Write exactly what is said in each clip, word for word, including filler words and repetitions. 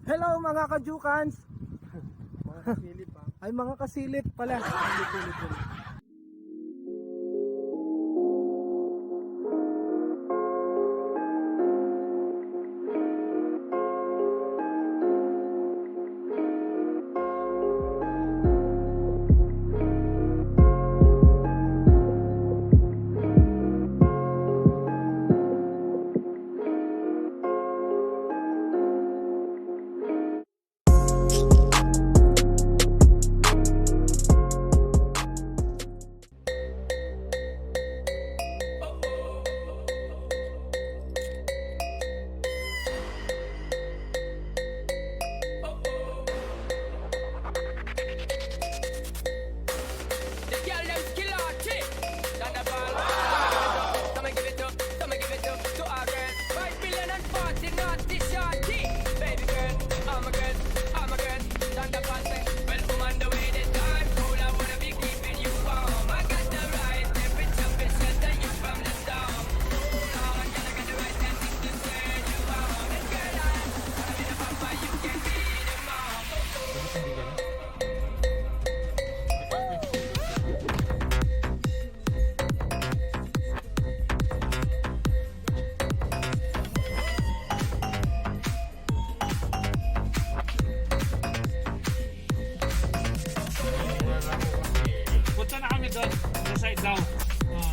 Hello, mga kajukans! Mga kasilip, ha? Ay, mga kasilip pala. Silip, silip, silip. The girl dem skill artist. Thunderball. Come and give it up, come and give it up to our girls. Five million and forty naughty shorty. Baby girl, all my girls, all my girls. Thunderball say, well, woman, the way the time cold, I wanna be keeping you warm. I got the right temperature, be shelter you from the storm. Hold on, girl, I got the right tactics to turn you on. And girl, I wanna be the papa, you can be the mom. Punta na kami doon, sa side daw. Ah.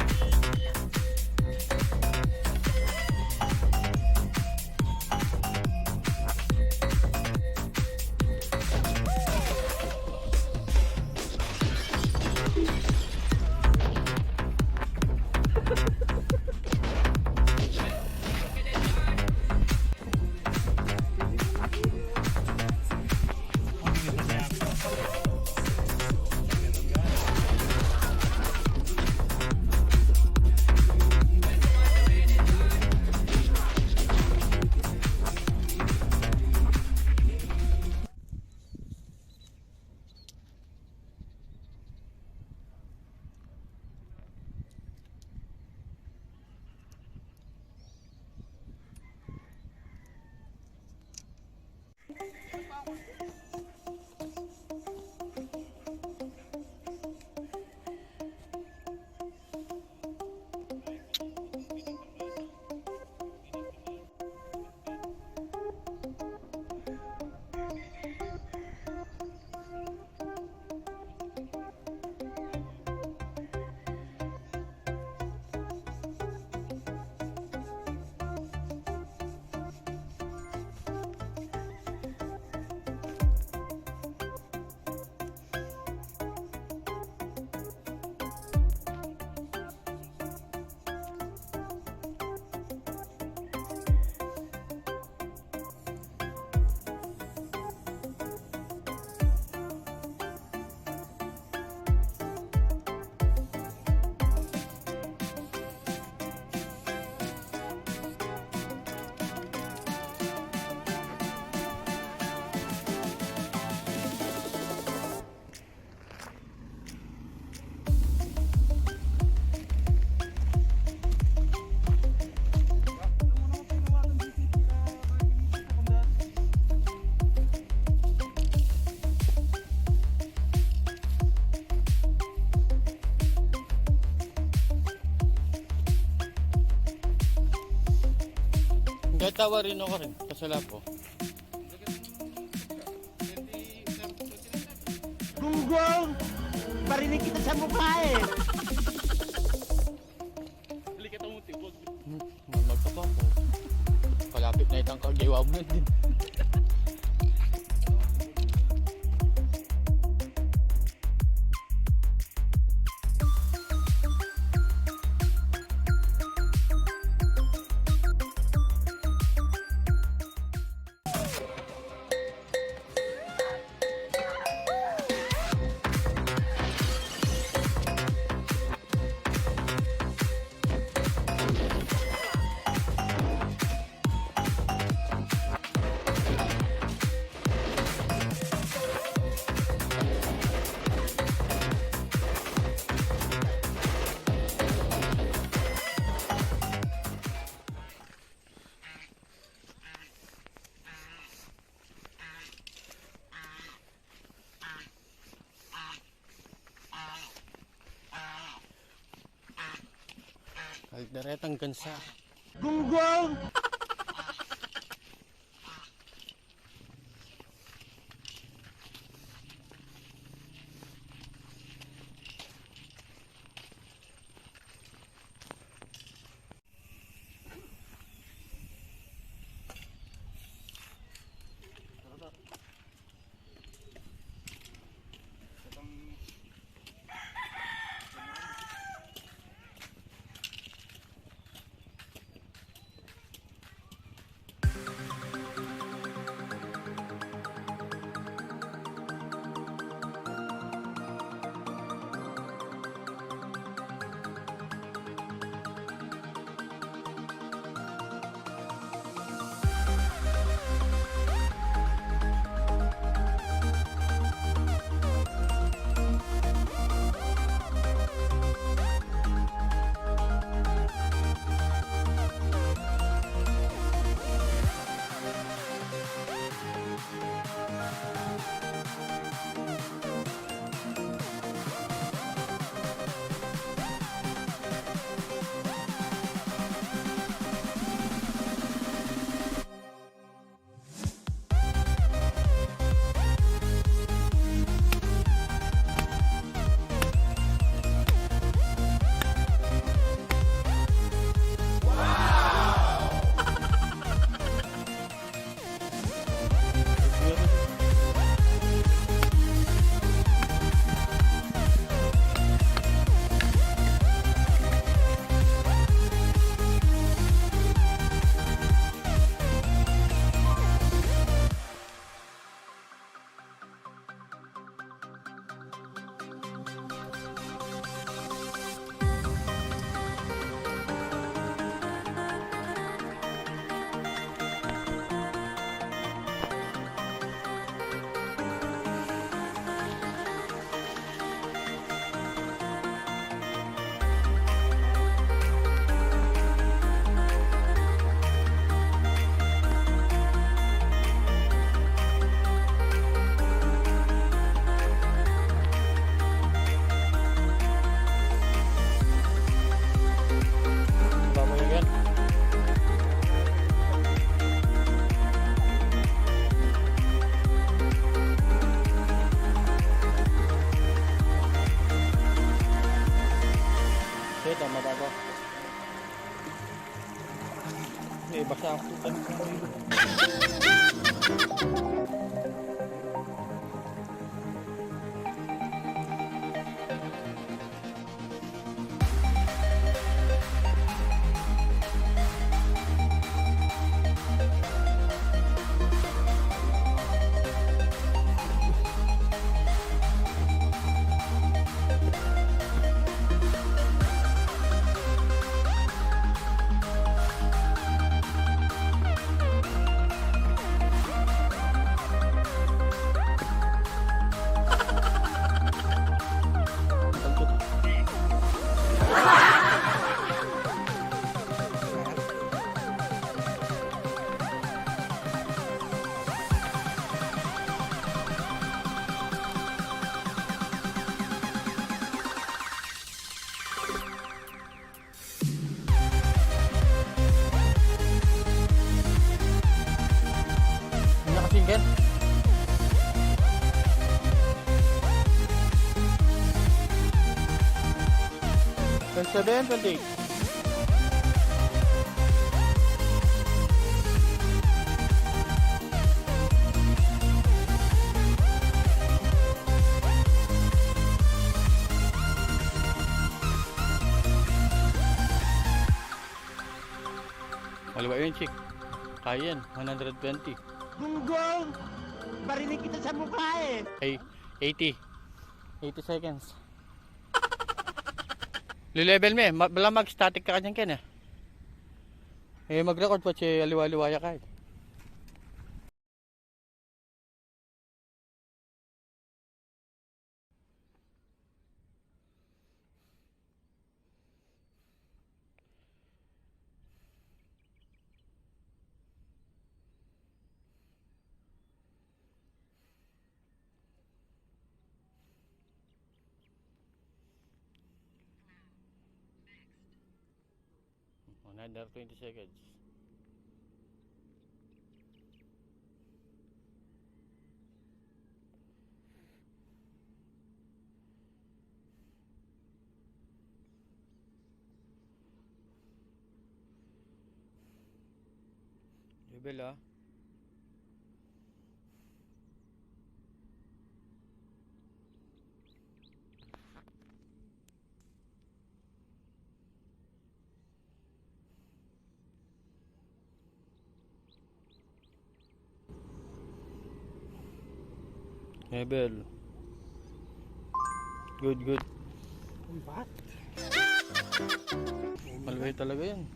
Ang gatawa rin ako rin, kasalapo. Gunggong! Parinig kita sa mukha eh! Balik kita mo, tibog. Hmm, magpapako. Kalapit na itang kagiwa mo din. Daretang gansa. Gunggong! Ito, mabago. May basa ang puta. Naka-single? Twenty-seven, twenty-eight. Maluwa yun, chick. Kaya yan, one hundred twenty. Gunggong! Barinig kita sa mukha eh! Ay, eighty. Eighty seconds. Lilevel me, ma-, bala mag-static ka kanyan, Ken, eh. Eh, mag-record pa, che, aliwa-aliwa ya ka, eh. Under twenty seconds. Level, ah. Level. Good, good. Umpat. Malaki talaga yan.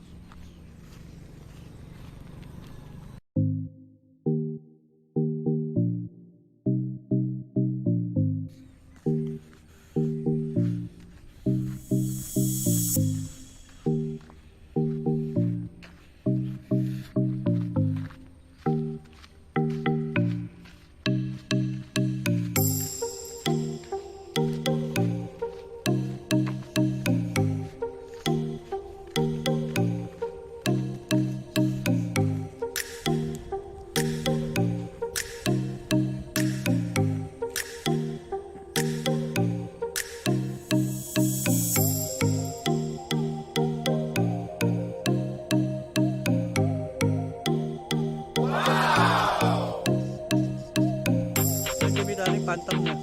Lagyan mo na yung pantang niya.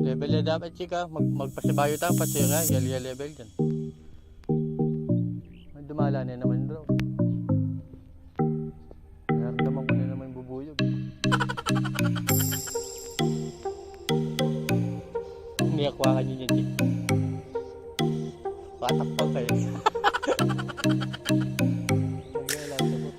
Level na dapat, chika. Mag-, magpasibayu tamu, pati nga, yali ya level dyan. May dumala na naman, bro. Naramdaman ko na naman yung bubuyog. Hindi, akuha ka niya dyan, chik. Patakpan kayo. Wala, sabot.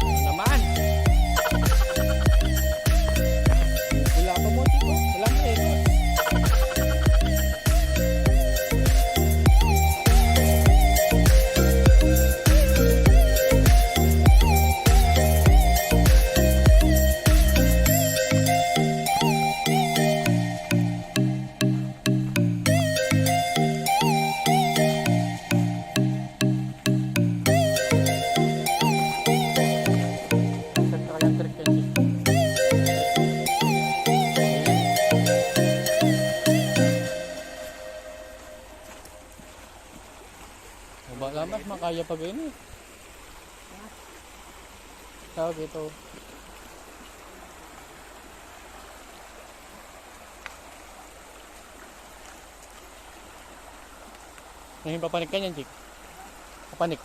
Ano naman? Wala pa mo, tipo. Wala na eh. Baba lang, mas makaya pa ganyan eh. Tawag ito. Ngayon, papanik ka niyan, Chik. Papanik.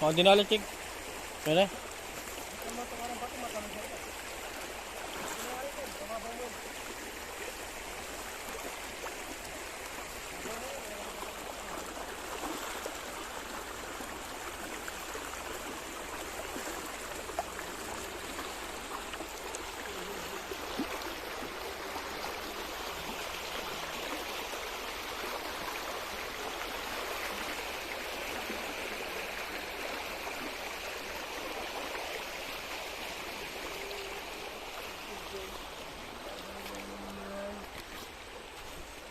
O, dinali, Chik. Pwede?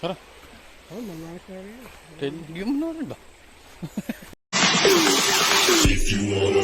Tara. Oh, malangis na rin. Kaya, di mo na rin ba? If you wanna